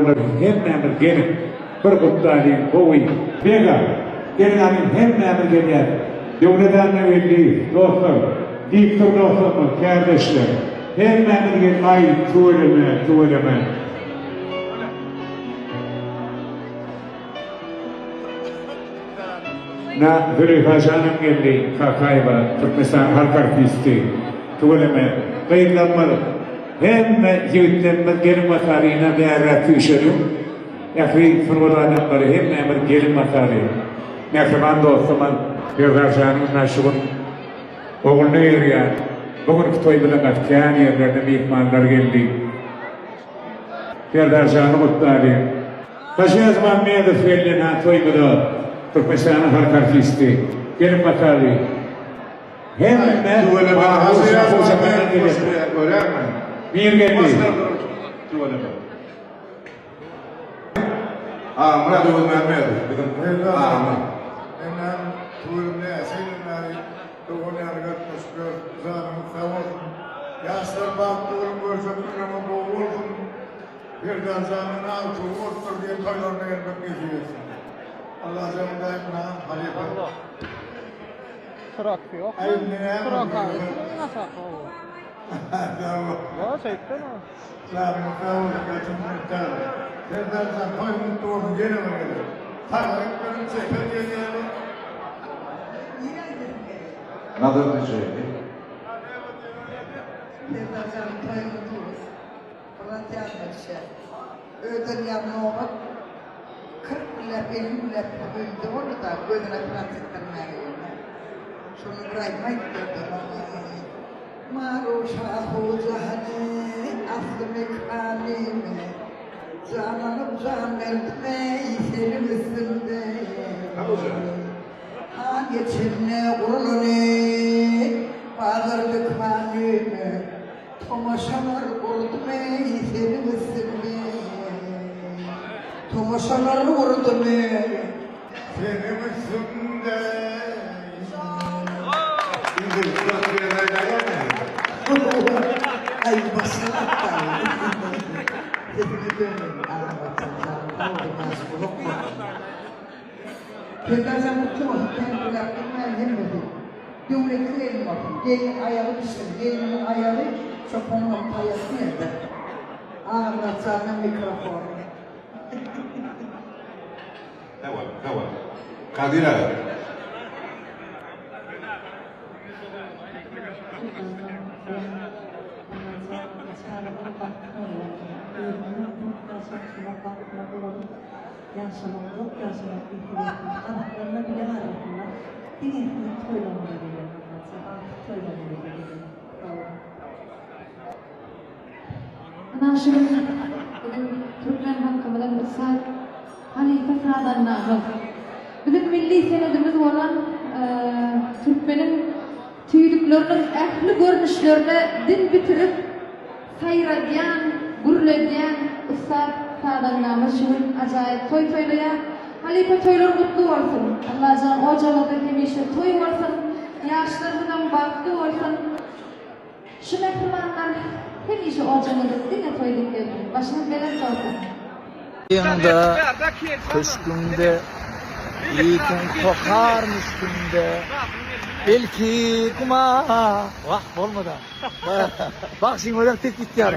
Oglanlar hemmämiz geliň bir gutlalyň gowy. Bega, geliň alyň hemmämiz gelýäs. Döwlet Annageldiýew, dostlar, diktor dostlarymyz, kärdeşler, hemmämiz gel aý tüweleme, tüweleme. Na Züleýha janam geldi, Kakaýewa, Türkmenistanyň halk artisti. Tüweleme, gyzlarymyz, hemme ýigitlerimiz geliň bakalyna bärräk süýşeliň. Ähli sungat adamlary hemmämiz geliň bakaly. Mähriban dostumyz Serdar janyň ynha şu gün ogluny öýerýär. Bu günki toýumyza gaty kän ýerlerden myhmanlar geldi. Serdar jany gutlalyň. Hoşýaz Mammedow geldi ynha toýumyza. Türkmenistanyň halk artisti. Geliň bakaly. Hemme Bir geldi. Agmyrat Öwezmämmedow biziň agamyz. Menem tüweleme näçe ýyldan bäri dogan ýaly gatnaşyp ýörüs. Janyňyz sag bolsun. Ýaşlar bagtly boluň görjek günleriňiz gowy bolsun. Serdar janyň agtygy bolupdyr diýen toýlaryna gelmek nesip etsin. Allajan daýym maňa halypa. Surat ýok. Aý indi näme Surat Sag bol. Ýok, şeýtden o. Janyňyz sag bolsun gaty minnetdar. Serdar jan toýuň gutly bolsun ýene bir gezek. Saglyk beriň çeper diýen ýaly. Nazar Tüjeýli. Serdar jan toýuň gutly bolsun. Myrat ýadyma düşýär. Öýden ýa nobat 40 günläp 50 günläp öýünde boldy-da gözüne operasiýa etdirmäge geldi. Şonda bir aýdym aýdyp berdi. Maru şahu jahany asly mekanymy Jan alyp jan berdim eý seniň üstüňde Han geçende gurlany bazar dükanymy Tomaşalar gurdum eý seniň üstüňde Tomaşalar gurdum eý Seniň üstüňde. Aý başga Sesiňe döneýin Agamjan janyň sag bolsun ýaşyň uzak bolsun. Serdarjan gutly bolsun kän gürläp durmaýyn hemmesi döwletli gelin bolsun gelniň aýagy bişsin gelnimiň aýagy çopanyňam taýagy diýende Agamyratjanyňam mikrofony. Sag bol, sag bol. Kadyr aga. Ynha şu gün biziň türkmen halkymyzyň ussat halypa sazandamyz, biziň milli senedimiz bolan türkmeniň tüýdükleriniň ähli görnüşlerine dil bitirip saýradýan, gürledýän ussat sazandamyz şu gün ajaýyp toý toýlaýar. Halypa toýlar gutly bolsun! Allajan ojagyňyzda hemişe toý bolsun, ýaşlarymyzam bagtly bolsun! Şu mähribanlar hemişe ojagyňyzda diňe toý diýip gelsin. Başyňyz belent bolsun. Ýyňda, köşgüňde, Itiň kokar müşküňde, Belki guma, Wah, bolmady. Bagşyň özem ses ýitýär.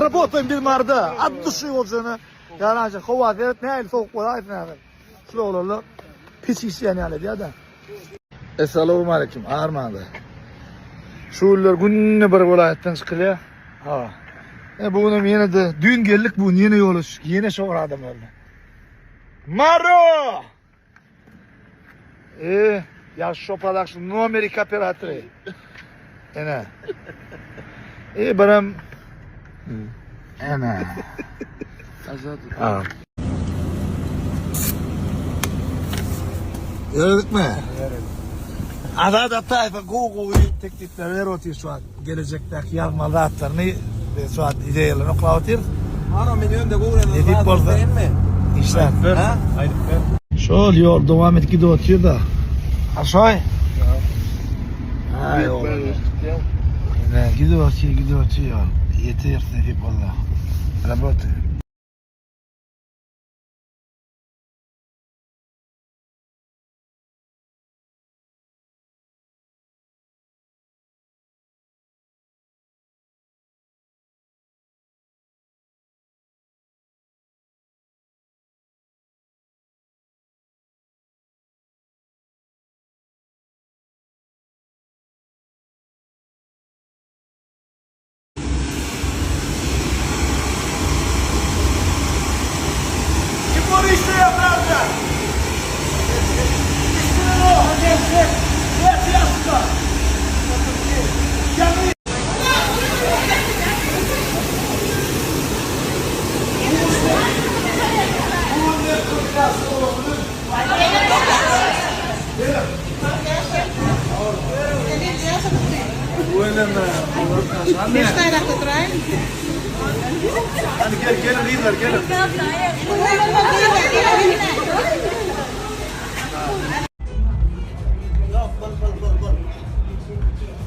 Rabotaýym biz Maryda, at duşy boljagyna. Ýaranjy, howa seret nähili sowuk bolaýsyn häzir. Şul oglanlar piç işleýän ýaly edýär-de. Essalawmaleýkim, armanda. Şu günler günde bir welaýatdan çykylýar. Ha. E bu günem ýene-de düýn geldik, bu gün ýene ýola düşdük. Ýene şo bir adam boldy. Maro! E, ýagşy şo production nomer 2 operatory. Ene. E, birem Ene. Ha. Ýöredikmi? Azat Ataýewe gowy gowy teklipler berip otyr şu wagt. Gelejekdäki ýazmaly zatlaryny biz şu wagt ideýalaryny oklap otyrys. Mano men önde göwremi Nesip bolsa işläp. Ha? Aýdyp ber. Şol ýol dowam edip gidip otyr-da. Aşoý. Aý, Ine, gidip otyr, gidip otyr ýol. Ýeteris nesip bolsa. Работа.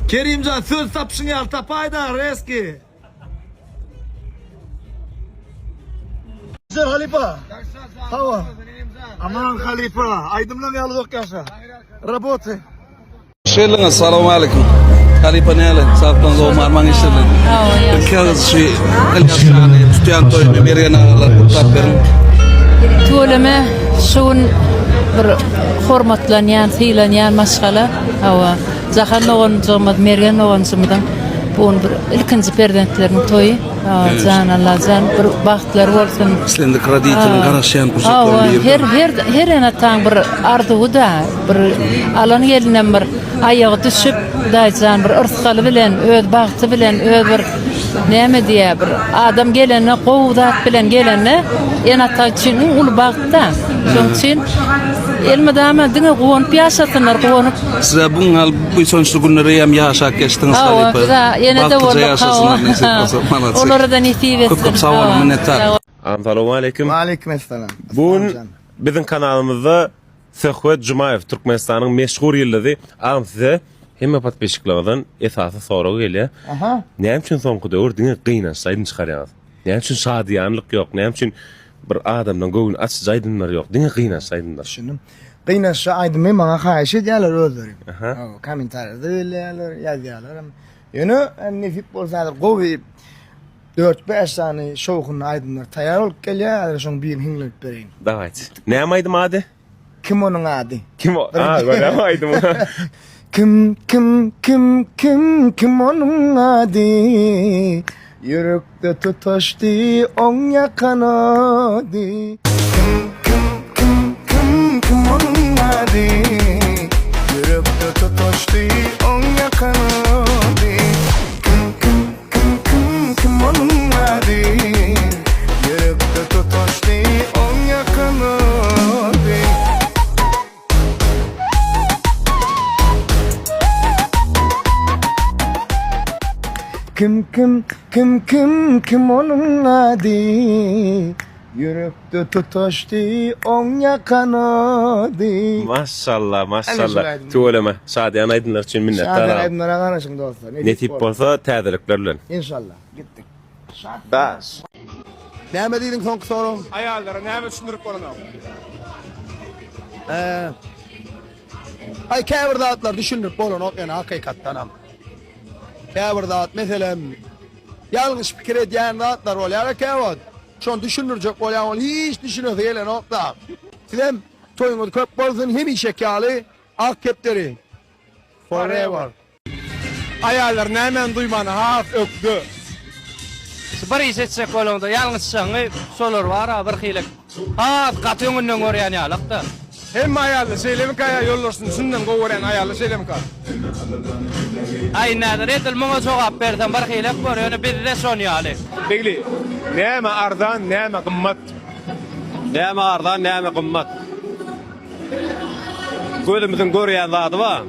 Kerimjan söz tapyşyň ýaly tapaýda reski. Güzel halypa. Hawa. Aman halypa, aýdymlaň ýaly uzak ýaşa. Raboty. Şeýleňiz, salowmalikim. Halypa näle? Sagdan zowmar maň işlerler. Bir şu Ylýas şany tutýan toýuny Mergen agalar gutlap beriň. Tüweleme şu gün bir hormatlanýan, sylanýan maşgala. Hawa, Jahan doganjygymyz, Mergen doganjygymyzyň bu gün bir ilkinji perzentleriniň toýy. Hawa, jan Allajan bir bagtlary bolsun. Islendik roditeliň garaşýan pursatlaryň biri. Her her her ene-ataň bir arzuwy-da, bir alan gelinem bir aýagy düşüp, Hudaýjan bir yrsgaly bilen, öz bagty bilen, öz bir näme diýýär, bir adam gelende gowy zat bilen gelende ene-ata üçin iň uly bagt-da. Şonuň üçin elmydama diňe guwanyp ýaşasynlar, guwanyp. Size bu ňal buýsançly günleri hem ýaşap geçdiňiz Hawa, halypa. biz ýene-de Bagtlyja bolduk, ýaşasynlar hawa. nesip bolsa. Malaçy. Olara-da nesip etsin. Köp köp sag boluň, minnetdar. Agam salowmaleýkim. Waleýkim essalam. Bu gün biziň kanalymyzda Söhbet Jumaýew Türkmenistanyň meşhur ýyldyzy. Agam size hemme podpisçikleriňizden esasy sorag gelýär. Aha. Näme üçin soňky döwür diňe gynançly aýdym çykarýaňyz? Näme üçin şadyýanlyk ýok? Näme üçin bir adamdan göwün açyjy aýdymlar ýok? Diňe gynançly aýdymlar. Düşündim. Gynançly aýdymy maňa haýyş edýärler özleri. Aha. Kommentariýada belleýärler, ýazýarlar hem. Ýöne nesip bolsa häzir gowy 4-5 sany şowhunly aýdymlar taýýar bolup gelýär. Häzir şoň birini hiňlenip bereýin. Dawayt. Näme aýdym ady? Kim onuň ady? Kim o? A, görýämi aýdymy? Kim kim kim kim kim onuň ady? Ýürekde tutaşdy oň ýakan ody. Kim kim kim kim kim onuň ady? Ýürekde tutaşdy oň ýakan ody. Kim kim Kim kim kim onuň ady Ýürekde tutaşdy oň ýakan ody. Kim kim kim kim kim onuň ady Ýürekde tutaşdy oň ýakan ody. Maşallah maşallah tüweleme şadyýan aýdymlar üçin minnetdar Şadyýan aýdymlara garaşyň dostlar Nesip bolsa täzelikler bilen. Inşallah gitdik. Daş. Näme diýdiň soňky soragyň? Aýallara näme düşündirip bolanok? Ee, Aý käbir zatlar düşündirip bolanok ýöne hakykatdanam. Käbir zat meselem ýalňyş pikir edýän zatlar bolýar käwagt. Şony düşündirjek bolýan ol hiç düşünesi gelenok-da. Sizem toýuňyz köp bolsun hemişeki ýaly ak kepderi forever. Aýallar nämäni duýmana has ökde. Şu bir iş etjek bolaňda ýalňyşjagyňy şolar bar-a birhili has gaty öňünden görýän ýalak-da. Hemme aýallar şeýlemika ýa ýoldaşyny çyndan gowy görýän aýallar şeýlemika? Aý näder edil muňa jogap bersem birhilek bor ýöne bizde şon ýaly. Begli, näme arzan, näme gymmat? Näme arzan, näme gymmat? Gözümiziň görýän zady bar.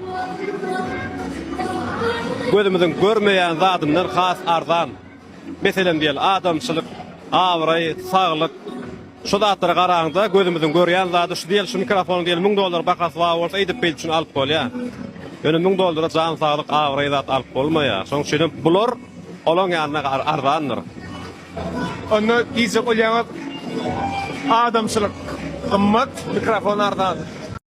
Gözümiziň görmeýän zadyndan has arzan. Meselem diýeli, adamçylyk, abraý, saglyk, şu zatlara garaňda gözümiziň görýän zady şu diýeli şu mikrofonyň diýeli 1000 dollar bahasy bar bolsa eýdip beýdip şuny alyp bolýar. Ýöne 1000 dollara jan saglyk, abraý zat alyp bolmaýar. Şonuň üçin hem bular olaň ýanynda arzandyr. Onda diýjek bolýaňyz adamçylyk gymmat, mikrofon arzan.